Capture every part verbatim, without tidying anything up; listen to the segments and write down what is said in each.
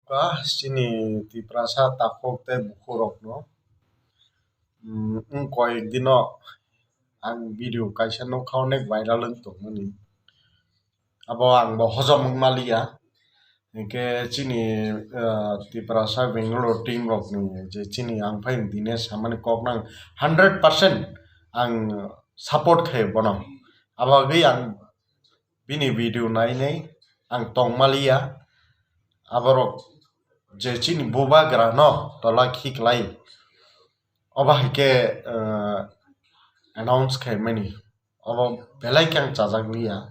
Ba chini Tiprasa takhuk tei bukhuk rokno, mm, wng koi ek dino ang video kaisa nukha, onek viral wng tongmani. Abo ang bo hojom wng maliya. Hinkhe chini, ah, Tiprasa Bangalore team rokni je chini ang phai dine samani kok nang hundred percent ang support khe bono. Abo bagwi ang bini video nainai ang tongmaliya. Aborok je chini bubagra no tola khiklai, obo hai khe, ah, announce khaimani, obo belai khe ang chajak liya.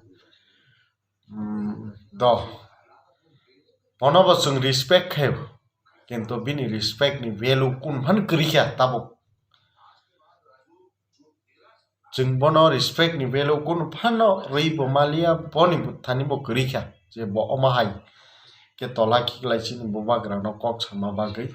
Mm, do. Bono bo chwng respect khe, kintu bini respect ni value kun phan kwrwi kha tabuk. Chwng bono respect ni value kun phano rwi bo maliya, boni thani bo kwrwi kha je bo omo hai khe tola khiklai chini bubagra no kok sama bagwi.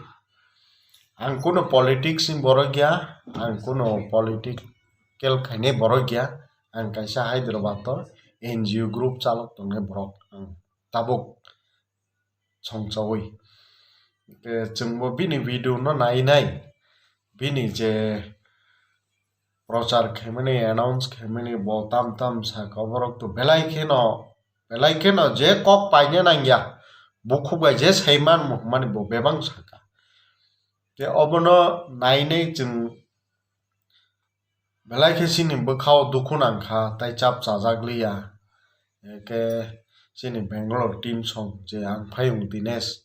Ang kuno politics ni borok ya, ang kuno political khainai borok ya, ang kaisa Hyderabad o N G O group chalok tongnai borok ang tabuk songchawi. Ke chwngbo bini video no nai nai, bini je prochar khaimani, announce khaimani, bo tam tam saka, borok to belai kheno, belai kheno je kok paina nangya, bukhuk bai je saiman mani bo bebang saka. Te obono nainai chwng belai khe chini bwkhao dukhu nangkha, tai chap chajak liya. Eke chini Bangalore team song je ang phayung Dinesh,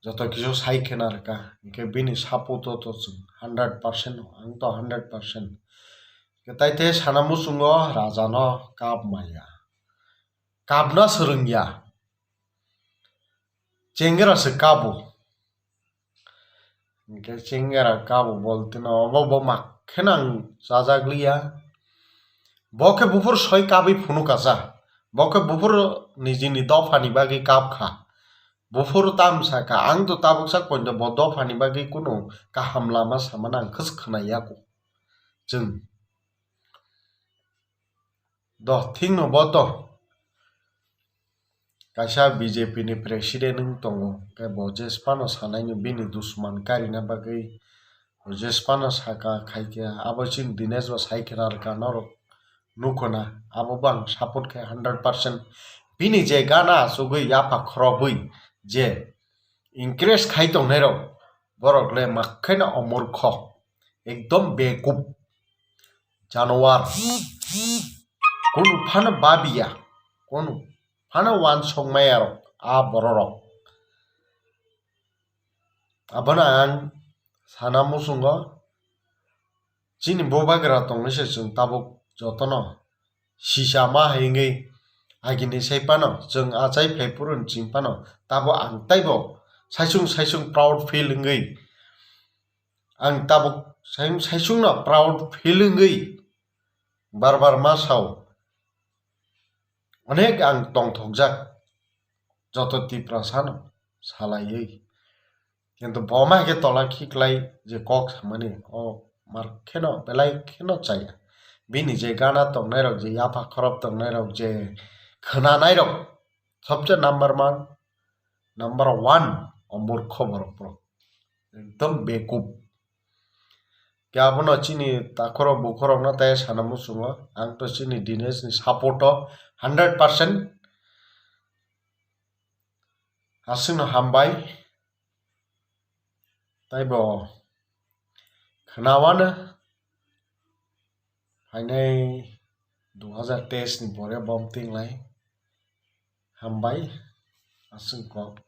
joto kisu sai khena rwkha, hinkhe bini support o to chwng hundred percent, ang to hundred percent. Hinkhe tai te sana muchungo raja no kap maya, kapna swrwngya, chengra se kabo. Hinkhe chengra kabo boltino obo bo mak kheno ang chajak liya. Bo khe buphuru soi kabwi phunuk kasa. Bo khe buphuru nijini dophani bagwi kap kha. Buphuru tam saka, ang to tabuk sak poito bo dophani bagwi kunu kaham lama samano ang khwswk khwnai yaku. Chwng. Do, thikno bo to kaisa B J P ni president wng tongo, khe bo jesphano sanaino bini dusman karina bagwi, bo jesphano saka khai khe, abo chini Dinesh bo sai khe rarwkha norok nukho na, abo bo ang support khe hundred percent. Bini je gana achugwi yapha khorobwi je encourage khai tongnairok, borok le mak khaino omorkho, ekdom bekup. Januar. Kunu phano babiya, kunu phano uansukmaya rok, a bororok. Abono ang sana muchungo, chini bubagra tongwi se chwng tabuk jotono sisa ma hai wngwi agini sai phano, chwng achai phai phuru chini phano, tabo ang taibo saisung saisung proud feel wngwi, ang tabuk sai-, saisungno proud feel wngwi bar bar ma sao. Onek ang tongthokjak joto Tiprasano salaiwi. Kintu bo ma khe tola khiklai je kok samani, o mar kheno belai kheno chaya. Bini je gana tongnairok, je yapha khorop tongnairok, je khwnanairok, sobse number one, number one o murkho borok borok. Ekdom bekup. Khe abono chini takhorok bukhorokno tei sana muchungo, ang to chini Dinesh ni support o hundred percent. Aswkno hambai. Taibo khwnawano phainai dui hazar teis ni pore bom tinglai. Hambai, aswk kok.